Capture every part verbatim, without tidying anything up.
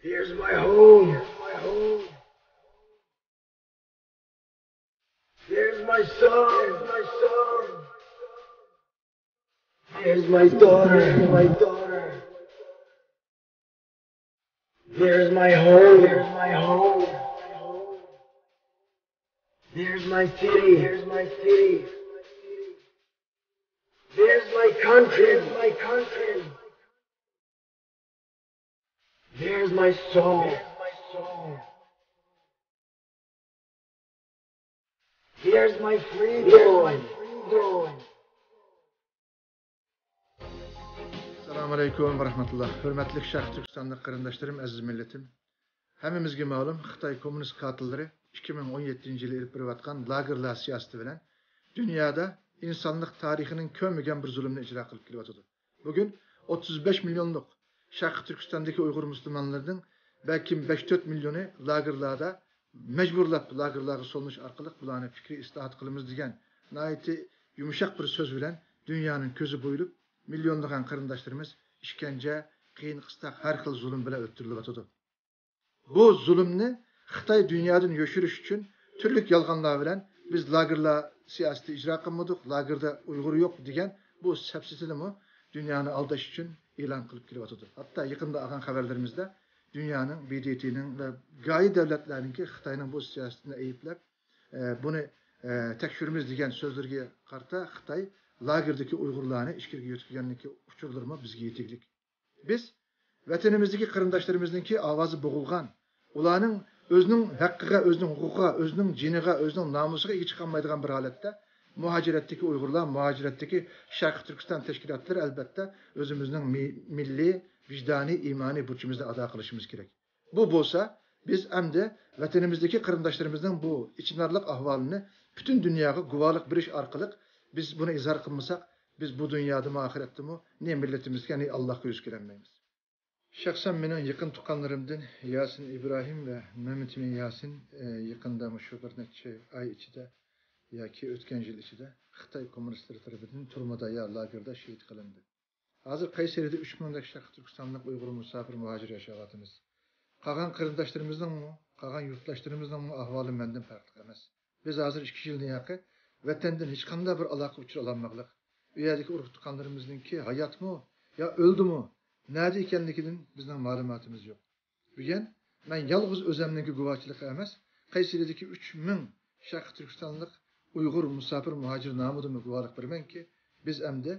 Here's my home. Here's my son. Here's my daughter. Here's my daughter. Here's my home. Here's my home. Here's my city. Here's my city. Here's my country. Here's my country. Here's my soul. Here's my freedom. ئەسسالامۇ ئەلەيكۇم ۋە رەھمەتۇللا. ھۆرمەتلىك شەرقىي تۈركىستانلىق قېرىنداشلىرىم، ئەزىز مىللىتىم. ھەممىمىزگە مەلۇم، خىتاي كوممۇنىست كاتىللىرى ئىككى مىڭ ئون يەتتىنچى يىلى ئېلىپ بېرىۋاتقان لاگېرلار سىياسىتى بىلەن دۇنيادا ئىنسانلىق تارىخىنىڭ كۆرمىگەن بىر زۇلۇمنى ئىجرا قىلىپ كېلىۋاتىدۇ. بۈگۈن ئوتتۇز بەش مىليونلۇق شەرقىي تۈركىستاندىكى ئۇيغۇر مۇسۇلمانلىرىنىڭ بەلكىم بەش تۆت مىليونى لاگېرلاردا، مەجبۇرلاپ لاگېرلارغا سولىنىش ئارقىلىق بۇلارنى پىكرىي ئىسلاھات قىلىمىز دېگەن ناھايىتى يۇمشاق بىر سۆز بىلەن دۇنيانىڭ كۆزى بويىلىپ، مىليونلىغان قېرىنداشلىرىمىز ئىشكەنجە، قىيىن-قىستاق، ھەر خىل زۇلۇم بىلەن ئۆلتۈرۈلۈۋاتىدۇ. بۇ زۇلۇمنى خىتاي دۇنيادىن يوشۇرۇش ئۈچۈن تۈرلۈك يالغانلار بىلەن «بىز لاگېرلار سىياسىتى ئىجرا قىلمىدۇق، لاگېردا ئۇيغۇر يوق» دېگەن بۇ سەپسەتىنىمۇ دۇنيانى ئالداش ئۈچۈن ئېلان قىلىپ كېلىۋاتىدۇ. ھەتتا يېقىندا ئالغان خەۋەرلىرىمىزدە دۇنيانىڭ، ب د ت نىڭ ۋە گاھى دۆلەتلەرنىڭكى خىتاينىڭ بۇ سىياسىتىنى ئەيىبلەپ، ئە، بۇنى، ئە، تەكشۈرىمىز دېگەن سۆزلىرىگە قارىتا خىتاي لاگېردىكى ئۇيغۇرلارنى ئىچكىرىگە يۆتكىگەنلىكى ئۇچۇرلىرىمۇ بىزگە يېتىگلىك. بىز ۋەتىنىمىزدىكى قېرىنداشلىرىمىزنىڭكى ئاۋازى بوغۇلغان، ئۇلارنىڭ ئۆزىنىڭ ھەققىگە، ئۆزىنىڭ ھوقۇقىغا، ئۆزىنىڭ جېنىغا، ئۆزىنىڭ نامۇسىغا ئىگە چىقالمايدىغان بىر ھالەتتە مۇھاجىرەتتىكى ئۇيغۇرلار، مۇھاجىرەتتىكى شەرقىي تۈركىستان تەشكىلاتلىرى ئەلۋەتتە ئۆزىمىزنىڭ مى-، مىللىي، ۋىجدانىي، ئىمانىي بۇرچىمىزنى ئادا قىلىشىمىز كېرەك. بۇ بولسا، بىز ئەمدى ۋەتىنىمىزدىكى قېرىنداشلىرىمىزنىڭ بۇ ئېچىنارلىق ئەھۋالىنى پۈتۈن دۇنياغا گۇۋاھلىق بېرىش ئارقىلىق، بىز بۇنى ئىزھار قىلمىساق، بىز بۇ دۇنيادىمۇ، ئاخىرەتتىمۇ نە مىللىتىمىزگە، نە ئاللاھقا يۈز كېلەلمەيمىز. شەخسەن مېنىڭ يېقىن تۇغقانلىرىمدىن ياسىن ئىبراھىم ۋە مەمتىمىن ياسىن، ئە، يېقىندا مۇشۇ بىر نەچچە ئاي ئىچىدە ياكى ئۆتكەن يىل ئىچىدە خىتاي كوممۇنىستلىرى تەرىپىدىن تۈرمىدە يا لاگېردا شېھىت قىلىندى. ھازىر قەيسەرىدە ئۈچ مىڭدەك شەرقىي تۈركىستانلىق ئۇيغۇر مۇساپىر مۇھاجىر ياشاۋاتىمىز. قالغان قېرىنداشلىرىمىزنىڭمۇ، قالغان يۇرتداشلىرىمىزنىڭمۇ ئەھۋالى مەندىن پەرقلىق ئەمەس. بىز ھازىر ئىككى يىلدىن ياقى ۋەتەندىن ھېچقانداق بىر ئالاقە ئۇچۇر ئالالماقلىق. ئۇ يەردىكى ئۇرۇق-تۇغقانلىرىمىزنىڭكى ھاياتمۇ يا ئۆلدىمۇ، نەدە ئىكەنلىكىدىن بىزنىڭ مەلۇماتىمىز يوق. بۈگۈن مەن يالغۇز ئۆزەمنىڭكى گۇۋاھچىلىقى ئەمەس، قەيسەرىدىكى ئۈچ مىڭ شەرقىي تۈركىستانلىق ئۇيغۇر مۇساپىر مۇھاجىر نامىدىنمۇ گۇۋاھلىق بېرىمەنكى، بىز ئەمدى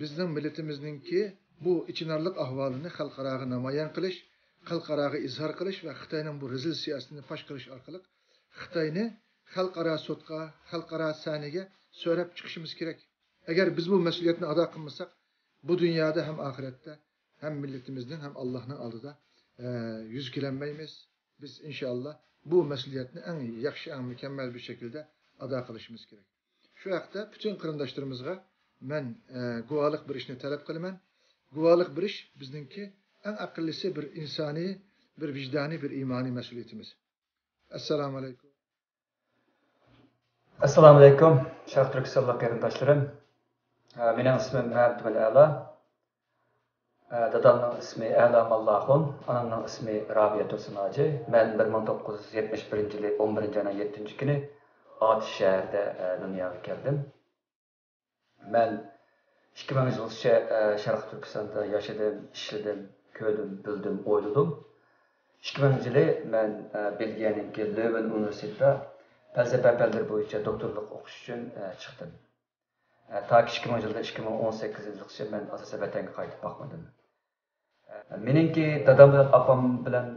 بىزنىڭ مىللىتىمىزنىڭكى بۇ ئېچىنارلىق ئەھۋالىنى خەلقئاراغا نامايان قىلىش، خەلقئاراغا ئىزھار قىلىش ۋە خىتاينىڭ بۇ رەزىل سىياسىتىنى پاش قىلىش ئارقىلىق خىتاينى خەلقئارا سوتقا، خەلقئارا سەھنىگە سۆرەپ چىقىشىمىز كېرەك. ئەگەر بىز بۇ مەسئۇلىيەتنى ئادا قىلمىساق، بۇ دۇنيادا ھەم ئاخىرەتتە ھەم مىللىتىمىزنىڭ ھەم ئاللاھنىڭ ئالدىدا، ئە، يۈز كېلەلمەيمىز. بىز ئىنشائاللا بۇ مەسئۇلىيەتنى ئەڭ ياخشى، ئەڭ مۇكەممەل بىر شەكىلدە ئادا قىلىشىمىز كېرەك. شۇ ھەقتە پۈتۈن قېرىنداشلىرىمىزغا مەن، ئە، گۇۋاھلىق بېرىشنى تەلەپ قىلىمەن. گۇۋاھلىق بېرىش بىزنىڭكى ئەڭ ئەقەللىسى بىر ئىنسانىي، بىر ۋىجدانىي، بىر ئىمانىي مەسئۇلىيىتىمىز. ئەسسالامۇ ئەلەيكۇم. ئەسسالامۇ ئەلەيكۇم، شەرقىي تۈركىستانلىق قېرىنداشلىرىم. ئە، مېنىڭ ئىسمىم مەمتىمىن ئەلا. ئە، دادامنىڭ ئىسمى ئەلا ماللاخۇن، ئانامنىڭ ئىسمى رابىيە تۇرسۇن ھاجى. مەن بىر مىڭ توققۇز يۈز يەتمىش بىرىنچى يىلى ئون بىرىنچى ئاينىڭ يەتتىنچى كۈنى ئاتۇش شەھىرىدە، ئە، دۇنياغا كەلدىم. مەن ئىككى مىڭ يىلغىچە، ئە، شەرقىي تۈركىستاندا ياشىدىم، ئىشلىدىم، كۆردۈم، بىلدىم، ئويلىدىم. ئىككى مىڭىنچى يىلى مەن، ئە، بېلگىيەنىڭكى لۆۋېن ئۇنىۋېرسىتېتىدا پەلسەپە پەنلىرى بويىچە دوكتورلۇق ئوقۇش ئۈچۈن، ئە، چىقتىم. ئە، تاكى ئىككى مىڭىنچى يىلدا، ئىككى مىڭ ئون سەككىزىنچى يىلغىچە مەن ئاساسەن ۋەتەنگە قايتىپ باقمىدىم. ئە، مېنىڭكى دادام بىلەن ئاپام بىلەن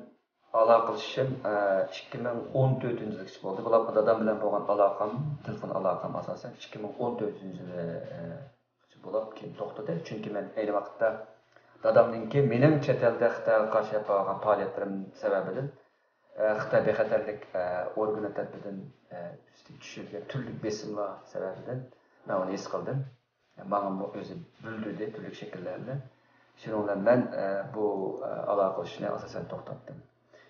ئالاقىلىشىشىم، ئە، ئىككى مىڭ ئون تۆتىنچى يىلغىچە بولدى. بۇلار دادام بىلەن بولغان ئالاقەم، تېلېفون ئالاقەم ئاساسەن ئىككى مىڭ ئون تۆتىنچى يىلى، ئە، بولۇپ كېيىن توختىدى. چۈنكى مەن ئەينى ۋاقىتتا دادامنىڭكى مېنىڭ چەت ئەلدە خىتايغا قارشى ئېلىپ بارغان پائالىيەتلىرىم سەۋەبىدىن، ئە، خىتاي بىخەتەرلىك، ئە، ئورگىنى تەرىپىدىن، ئە، ئۈستىگە چۈشۈرۈلگەن تۈرلۈك بېسىملار سەۋەبىدىن مەن ئۇنى ھېس قىلدىم. ماڭىمۇ ئۆزى بىلدۈردى تۈرلۈك شەكىللەر بىلەن. شۇنىڭ بىلەن مەن، ئە، بۇ، ئە، ئالاقىلىشىشنى ئاساسەن توختاتتىم.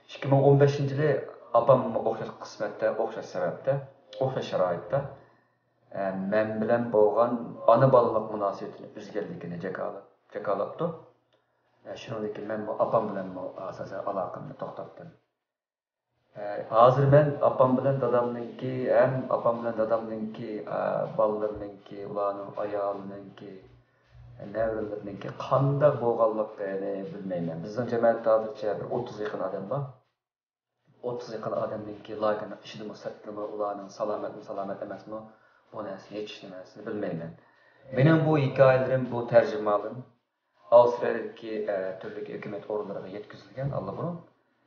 ئىككى مىڭ ئون بەشىنچى يىلى ئاپاممۇ ئوخشاش قىسمەتتە، ئوخشاش سەۋەبتە، ئوخشاش شارائىتتا، ئە، مەن بىلەن بولغان ئانا-بالىلىق مۇناسىۋىتىنى ئۈزگەنلىكىنى جاكالا-، جاكالاپتۇ. شۇنىڭدىن كېيىن مەنمۇ ئاپام بىلەنمۇ ئاساسەن ئالاقەمنى توختاتتىم. ھازىر مەن ئاپام بىلەن دادامنىڭكى، ھەم ئاپام بىلەن دادامنىڭكى، بالىلىرىنىڭكى، ئۇلارنىڭ ئايالىنىڭكى، نەۋرىلىرىنىڭكى قانداق بولغانلىقىنى بىلمەيمەن. بىزنىڭ جەمەتتە ھازىرچە بىر ئوتتۇز يېقىن ئادەم بار. ئوتتۇز يېقىن ئادەمنىڭكى لاگېرنىڭ ئىچىدىمۇ، سىرتىدىمۇ، ئۇلارنىڭ سالامەتمۇ، سالامەت ئەمەسمۇ، بۇ نەرسىنى، ھېچ نەرسىنى بىلمەيمەن. مېنىڭ بۇ ھېكايىلىرىم، بۇ تەرجىمىھالىم ئاۋسترالىيەدىكى، ئە، تۈرلۈك ھۆكۈمەت ئورۇنلىرىغا يەتكۈزۈلگەن ئاللىبۇرۇن.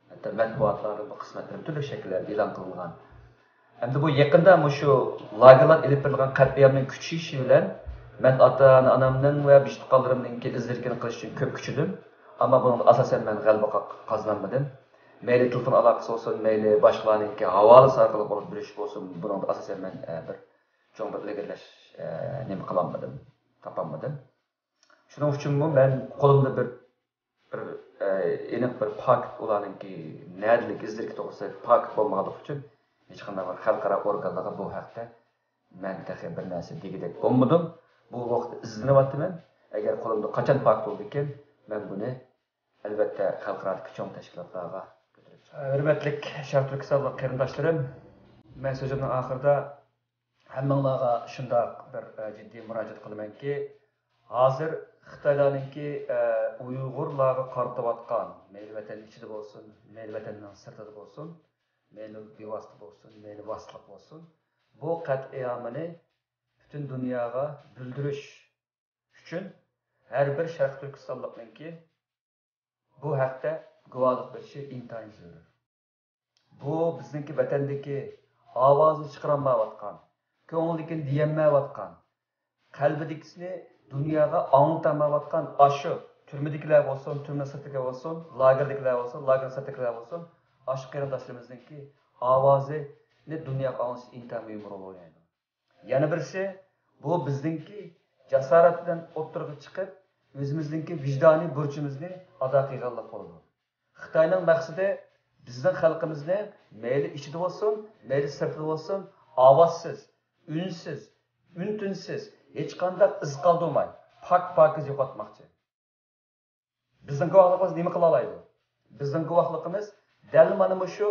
ھەتتا مەتبۇئاتلاردا بۇ قىسمەتلىرىم تۈرلۈك شەكىللەردە ئېلان قىلىنغان. ئەمدى بۇ يېقىندا مۇشۇ لاگېرلاردا ئېلىپ بېرىلغان قەتلىئامنىڭ كۈچىيىشى بىلەن مەن ئاتا-ئانا-ئانامنىڭ ۋە بىشتۇقانلىرىمنىڭكى ئىز-دېرىكىنى قىلىش ئۈچۈن كۆپ كۈچىدىم. ئەمما بۇنىڭدا ئاساسەن مەن غەلىبە قا-، قازىنالمىدىم. مەيلى تېلېفون ئالاقىسى بولسۇن، مەيلى باشقىلارنىڭكى ھاۋالىسى ئارقىلىق ئۇرۇپ بېرىش بولسۇن، بۇنىڭدا ئاساسەن مەن، ئە، بىر چوڭ بىر ئىلگىرىلەش، ئە، نېمە قىلالمىدىم، تاپالمىدىم. شۇنىڭ ئۈچۈنمۇ مەن قولۇمدا بىر، بىر، ئە، ئېنىق بىر پاكىت، ئۇلارنىڭكى نەدىلىك ئىز-دېرىكى توغرىسىدا پاكىت بولمىغانلىقى ئۈچۈن ھېچقانداق بىر خەلقئارا ئورگانلارغا بۇ ھەقتە مەن تېخى بىر نەرسە دېگۈدەك بولمىدىم. بۇ ۋاقىتتا ئىزدىنىۋاتىمەن. ئەگەر قولۇمدا قاچان پاكىت بولىدىكىن، مەن بۇنى ئەلۋەتتە خەلقئارادىكى چوڭ تەشكىلاتلارغا كۆتۈرۈپ چىقىمەن. ھۆرمەتلىك شەرقىي تۈركىستانلىق قېرىنداشلىرىم، مەن سۆزۈمنىڭ ئاخىرىدا ھەممىڭلارغا شۇنداق بىر، ئە، جىددىي مۇراجىئەت قىلىمەنكى، ھازىر خىتايلارنىڭكى، ئە، ئۇيغۇرلارغا قارىتىۋاتقان، مەيلى ۋەتەن ئىچىدە بولسۇن، مەيلى ۋەتەننىڭ سىرتىدا بولسۇن، مەيلى بىۋاسىتە بولسۇن، مەيلى ۋاسىتىلىق بولسۇن، بۇ قەتئىيامىنى پۈتۈن دۇنياغا بىلدۈرۈش ئۈچۈن ھەر بىر شەرقىي تۈركىستانلىقنىڭكى بۇ ھەقتە گۇۋاھلىق بېرىشى ئىنتايىن زۆرۈر. بۇ بىزنىڭكى ۋەتەندىكى ئاۋازىنى چىقىرالمايۋاتقان، كۆڭلىدىكىنى دېيەلمەيۋاتقان، قەلبىدىكىسىنى دۇنياغا ئاڭلىتالمايۋاتقان ئاشۇ تۈرمىدىكىلەر بولسۇن، تۈرمە سىرتىدىكىلەر بولسۇن، لاگېردىكىلەر بولسۇن، لاگېر سىرتىدىكىلەر بولسۇن، ئاشۇ قېرىنداشلىرىمىزنىڭكى ئاۋازىنى دۇنياغا ئاڭلىتىش ئىنتايىن مۇھىم رول ئوينايدۇ. يەنە بىرسى، بۇ بىزنىڭكى جاسارەت بىلەن ئوتتۇرىغا چىقىپ، ئۆزىمىزنىڭكى ۋىجدانىي بۇرچىمىزنى ئادا قىلغانلىق بولىدۇ. خىتاينىڭ مەقسىتى بىزنىڭ خەلقىمىزنى مەيلى ئىچىدە بولسۇن، مەيلى سىرتىدا بولسۇن، ئاۋازسىز، ئۈنسىز، ئۈن-تىنسىز، ھېچقانداق ئىز قالدۇرماي، پاك-پاكىز يوقاتماقچى. بىزنىڭ گۇۋاھلىقىمىز نېمە قىلالايدۇ؟ بىزنىڭ گۇۋاھلىقىمىز دەل مانا مۇشۇ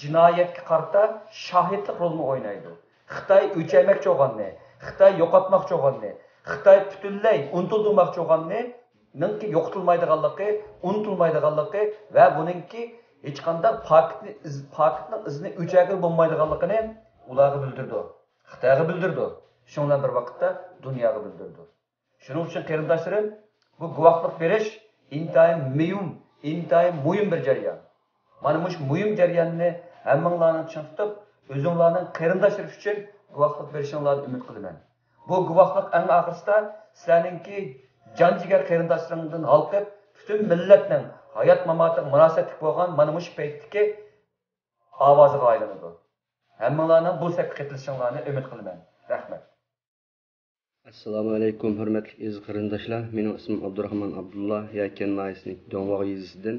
جىنايەتكە قارىتا شاھىتلىق رولىنى ئوينايدۇ. خىتاي ئۆچەيمەكچى بولغاننى، خىتاي يوقاتماقچى بولغاننى، خىتاي پۈتۈنلەي ئۇنتۇلدۇرماقچى بولغاننىڭكى يوقىتىلمايدىغانلىقى، ئۇنتۇلمايدىغانلىقى ۋە بۇنىڭكى ھېچقانداق پاكىتنى ئىز-، پاكىتنىڭ ئىزىنى ئۆچۈرگىلى بولمايدىغانلىقىنى ئۇلارغا بىلدۈرىدۇ. خىتايغا بىلدۈرىدۇ. شۇنىڭ بىلەن بىر ۋاقىتتا دۇنياغا بىلدۈرىدۇ. شۇنىڭ ئۈچۈن قېرىنداشلىرىم، بۇ گۇۋاھلىق بېرىش ئىنتايىن مۇھىم، ئىنتايىن مۇھىم بىر جەريان. مانا مۇشۇ مۇھىم جەرياننى ھەممىڭلارنىڭ چىڭ تۇتۇپ، ئۆزۈڭلارنىڭ قېرىنداشلىرى ئۈچۈن گۇۋاھلىق بېرىشىڭلارنى ئۈمىد قىلىمەن. بۇ گۇۋاھلىق ئەڭ ئاخىرسىدا سىلەرنىڭكى جان جىگەر قېرىنداشلىرىڭدىن ھالقىپ، پۈتۈن مىللەتنىڭ ھايات ماماتىغا مۇناسىۋەتلىك بولغان مانا مۇشۇ پەيتتىكى ئاۋازىغا ئايلىنىدۇ. ھەممىڭلارنىڭ بۇ سەپكە قېتىلىشىڭلارنى ئۈمىد قىلىمەن. رەھمەت. ئەسسالامۇئەلەيكۇم، ھۆرمەتلىك ئېزىز قېرىنداشلار. مېنىڭ ئىسمىم ئابدۇراخمان ئابدۇللا، يەكەن ناھىيەسىنىڭ دۆڭۋاغ يېزىسىدىن.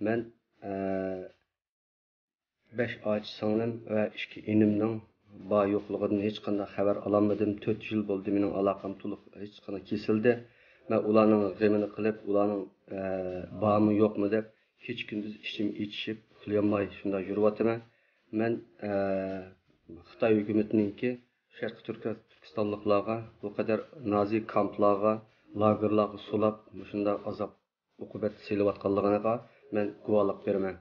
مەن، ئە، بەش ئاچا سىڭلىم ۋە ئىككى ئىنىمنىڭ بار يوقلۇقىدىن ھېچقانداق خەۋەر ئالالمىدىم. تۆت يىل بولدى مېنىڭ ئالاقەم تولۇق ھېچقانداق كېسىلدى. مەن ئۇلارنىڭ غېمىنى قىلىپ، ئۇلارنىڭ، ئە، بارمۇ يوقمۇ دەپ، كېچە-كۈندۈز ئىچىم ئېچىشىپ، ئۇخلىيالماي شۇنداق يۈرۈۋاتىمەن. مەن، ئە، خىتاي ھۆكۈمىتىنىڭكى شەرقىي تۈركىستانلىقلارغا بۇ قەدەر نازى كامپلارغا، لاگېرلارغا سولاپ، مۇشۇنداق ئازاب-ئوقۇبەت سېلىۋاتقانلىقىغا مەن گۇۋاھلىق بېرىمەن.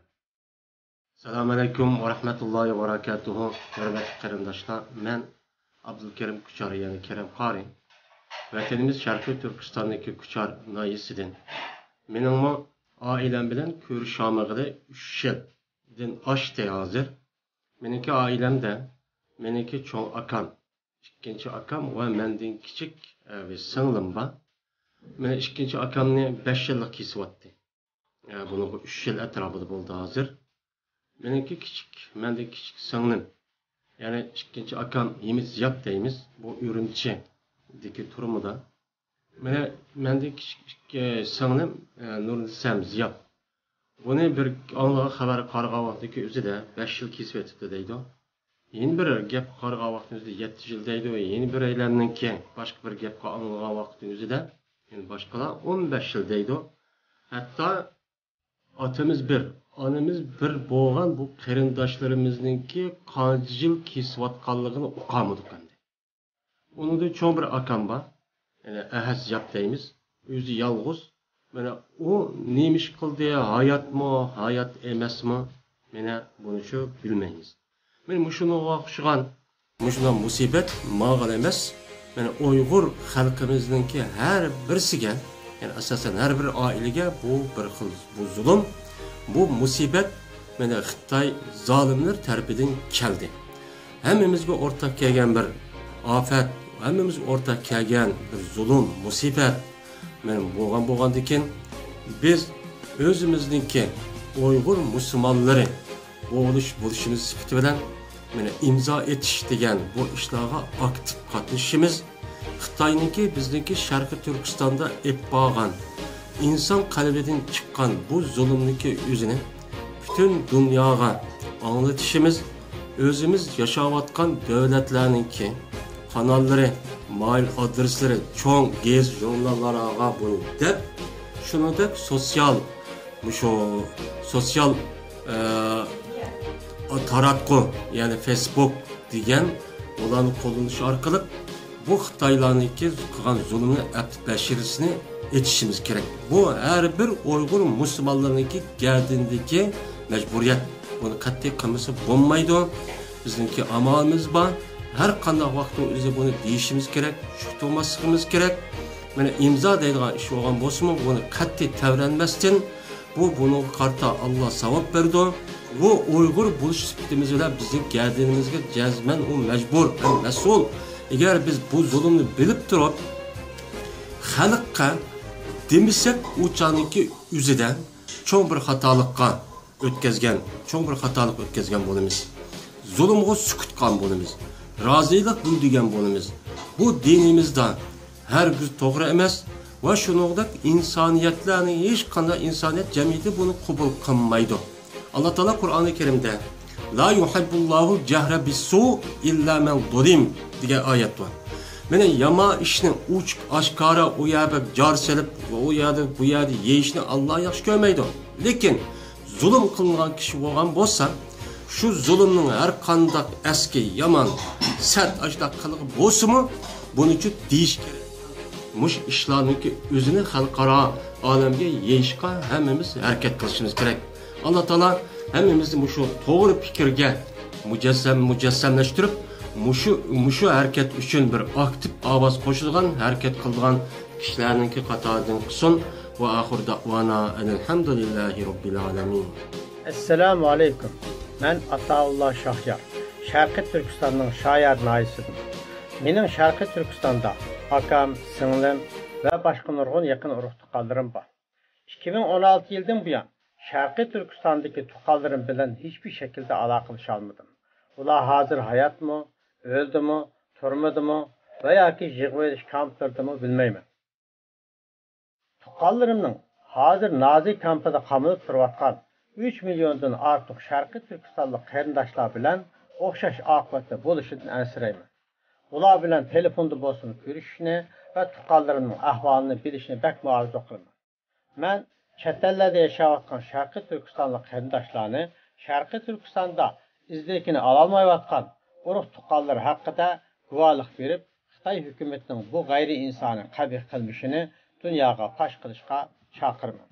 ئەسسالامۇئەلەيكۇم ۋەرەھمەتۇللاھى ۋەبەرەكاتۇھۇ. ھۆرمەتلىك قېرىنداشلار، مەن ئابدۇلكېرىم كۇچار، يەنى كېرەم قارى. ۋەتىنىمىز شەرقىي تۈركىستاندىكى كۇچار ناھىيەسىدىن. مېنىڭمۇ ئائىلەم بىلەن كۆرۈشەلمىگىلى ئۈچ يىلدىن ئاشتى ھازىر. مېنىڭكى ئائىلەمدە مېنىڭكى چوڭ ئاكام، ئىككىنچى ئاكام ۋە مەندىن كىچىك، ئە، بىر سىڭلىم بار. مېنىڭ ئىككىنچى ئاكامنى بەش يىللىق كېسىۋەتتى. ئە، بۇنىڭغا ئۈچ يىل ئەتراپىدا بولدى ھازىر. مېنىڭكى كىچىك، مەندىن كىچىك سىڭلىم، يەنى ئىككىنچى ئاكام ھىمىت زىياپ دەيمىز، بۇ ئۈرۈمچىدىكى تۈرمىدە. مېنىڭ، مەندىن كىچىك ئىككى سىڭلىم، ئە، نۇرنىسەم زىياپ. بۇنى بىر ئاڭلىغان خەۋەر قارىغان ۋاقتىدىكى ئۆزىدە بەش يىل كېسىۋېتىپتۇ دەيدۇ. يەنە بىر گەپكە قارىغان ۋاقتىمىزدا يەتتە يىل دەيدۇ، يەنە بىرەيلەننىڭكى باشقا بىر گەپكە ئاڭلىغان ۋاقتى ئۆزىدە، يەنە باشقىلار ئون بەش يىل دەيدۇ. ھەتتا ئاتىمىز بىر، ئانىمىز بىر بولغان بۇ قېرىنداشلىرىمىزنىڭكى قانچە يىل كېسىۋاتقانلىقىنى ئۇقالمىدۇق ئەمدى. ئۇنىڭدىن چوڭ بىر ئاكام بار. يەنى ئەھەت ياپ دەيمىز. ئۆزى يالغۇز. مانا ئۇ نېمە ئىش قىلدى، ھاياتمۇ، ھايات ئەمەسمۇ؟ مانا بۇنىچۇ بىلمەيمىز. مانا مۇشۇنىڭغا ئوخشىغان مۇشۇنداق مۇسىبەت ماڭىلا ئەمەس، مانا ئۇيغۇر خەلقىمىزنىڭكى ھەر بىرسىگە، يەنى ئاساسەن ھەر بىر ئائىلىگە بۇ بىر خىل بۇ زۇلۇم، بۇ مۇسىبەت مانا خىتاي زالىملىرى تەرىپىدىن كەلدى. ھەممىمىزگە ئورتاق كەلگەن بىر ئاپەت، ھەممىمىزگە ئورتاق كەلگەن بىر زۇلۇم، مۇسىبەت. مانا بولغان بولغاندىكىن بىز ئۆزىمىزنىڭكى ئۇيغۇر مۇسۇلمانلىرى بولۇش بولۇشىمىز سۈپىتى بىلەن مانا ئىمزا ئېتىش دېگەن بۇ ئىشلارغا ئاكتىپ قاتنىشىشىمىز، خىتاينىڭكى بىزنىڭكى شەرقىي تۈركىستاندا ئېلىپ بارغان ئىنسان قەلبىدىن چىققان بۇ زۇلۇمنىڭكى ئۆزىنى پۈتۈن دۇنياغا ئاڭلىتىشىمىز، ئۆزىمىز ياشاۋاتقان دۆلەتلەرنىڭكى قاناللىرى، مايل ئادرېسلىرى، چوڭ گېزىت ژۇرناللارغا بۇنى دەپ، شۇنىڭدەك سوتسىيال مۇشۇ سوتسىيال، ئە، تاراتقۇ، يەنى فېيسبۇك دېگەن، ئۇلارنى قوللىنىش ئارقىلىق بۇ خىتايلارنىڭكى قىلغان زۇلۇمىنى ئەپتى بەشىرىسىنى ئېچىشىمىز كېرەك. بۇ ھەر بىر ئۇيغۇر مۇسۇلمانلىرىنىڭكى گەدىنىدىكى مەجبۇرىيەت. بۇنى قەتئىي قىلمىسا بولمايدۇ. بىزنىڭكى ئامالىمىز بار. ھەر قانداق ۋاقىتنىڭ ئۆزىدە بۇنى دېيىشىمىز كېرەك، چۈشكۈنتۈرمەسلىكىمىز كېرەك. مانا ئىمزا دەيدىغان ئىش بولغان بولسىمۇ، بۇنى قەتئىي تەۋرەنمەستىن، بۇ، بۇنىڭغا قارىتا ئاللا ساۋاب بېرىدۇ. بۇ ئۇيغۇر بولۇش سۈپىتىمىز بىلەن بىزنىڭ گەدىنىمىزگە جەزمەن ئۇ مەجبۇر ھەم مەسئۇل. ئەگەر بىز بۇ زۇلۇمنى بىلىپ تۇرۇپ، خەلققە دېمىسەك، ئۇ چاغنىڭكى ئۆزىدە چوڭ بىر خاتالىققا ئۆتكەزگەن، چوڭ بىر خاتالىق ئۆتكەزگەن بولىمىز. زۇلۇمغا سۈكۈت قىلغان بولىمىز. رازىلىق بىلدۈرگەن بولىمىز. بۇ دىنىمىزدا ھەرگىز توغرا ئەمەس ۋە شۇنىڭدەك ئىنسانىيەتلەرنىڭ ھېچقانداق ئىنسانىيەت جەمئىيىتى بۇنى قوبۇل قىلمايدۇ. ئاللا تائالا قۇرئانى كەرىمدە، «لا يحب الله الجهر بالسوء إلا من ظلم» دېگەن ئايەت بار. مانا يامان ئىشنى ئوچۇق ئاشكارا ئۇ يەردە جار سېلىپ، ئۇ يەردە، بۇ يەردە يېيىشنى ئاللا ياخشى كۆرمەيدۇ. لېكىن زۇلۇم قىلىنغان كىشى بولغان بولسا، شۇ زۇلۇمنىڭ ھەر قانداق ئەسكى، يامان، سەت ئاشۇنداق قىلىقى بولسىمۇ، بۇنىچۇ دېيىش كېرەك. مۇشۇ ئىشلارنىڭكى ئۆزىنى خەلقئارا ئالەمگە يېيىشقا ھەممىمىز ھەرىكەت قىلىشىمىز كېرەك. ئاللا تائالا ھەممىمىزنى مۇشۇ توغرا پىكىرگە مۇجەسسەم، مۇجەسسەملەشتۈرۈپ، مۇشۇ، مۇشۇ ھەرىكەت ئۈچۈن بىر ئاكتىپ ئاۋاز قوشىدىغان، ھەرىكەت قىلىدىغان كىشىلەرنىڭكى قاتارىدىن قىلسۇن. ۋە ئاخىر دەئۋانا ئەنىلھەمدۇلىللاھى رەببىل ئالەمىن. ئەسسالامۇ ئەلەيكۇم. مەن ئاتائۇللا شاھيار. شەرقىي تۈركىستاننىڭ شايار ناھىيەسىدىن. مېنىڭ شەرقىي تۈركىستاندا ئاكام، سىڭلىم ۋە باشقا نۇرغۇن يېقىن ئۇرۇق-تۇغقانلىرىم بار. ئىككى مىڭ ئون ئالتە يىلدىن بۇيان شەرقىي تۈركىستاندىكى تۇغقانلىرىم بىلەن ھېچبىر شەكىلدە ئالاقىلىشالمىدىم. ئۇلار ھازىر ھاياتمۇ، ئۆلدىمۇ، تۈرمىدىمۇ ۋە ياكى يىغىۋېلىش كامپلىرىدىمۇ بىلمەيمەن. تۇغقانلىرىمنىڭ ھازىر نازى كامپىدا قامىلىپ تۇرۇۋاتقان ئۈچ مىليوندىن ئارتۇق شەرقىي تۈركىستانلىق قېرىنداشلار بىلەن ئوخشاش ئاقىۋەتتە بولۇشىدىن ئەنسىرەيمەن. ئۇلار بىلەن تېلېفوندا بولسىمۇ كۆرۈشۈشنى ۋە تۇغقانلىرىمنىڭ ئەھۋالىنى بىلىشنى بەكمۇ ئارزۇ قىلىمەن. مەن چەت ئەللەردە ياشاۋاتقان شەرقىي تۈركىستانلىق قېرىنداشلارنى شەرقىي تۈركىستاندا ئىزدىنىشىنى ئالالمايۋاتقان ئۇرۇق-تۇغقانلىرى ھەققىدە گۇۋاھلىق بېرىپ، خىتاي ھۆكۈمىتىنىڭ بۇ غەيرىي ئىنسانىي قەبىھ قىلمىشىنى دۇنياغا پاش قىلىشقا چاقىرىمەن.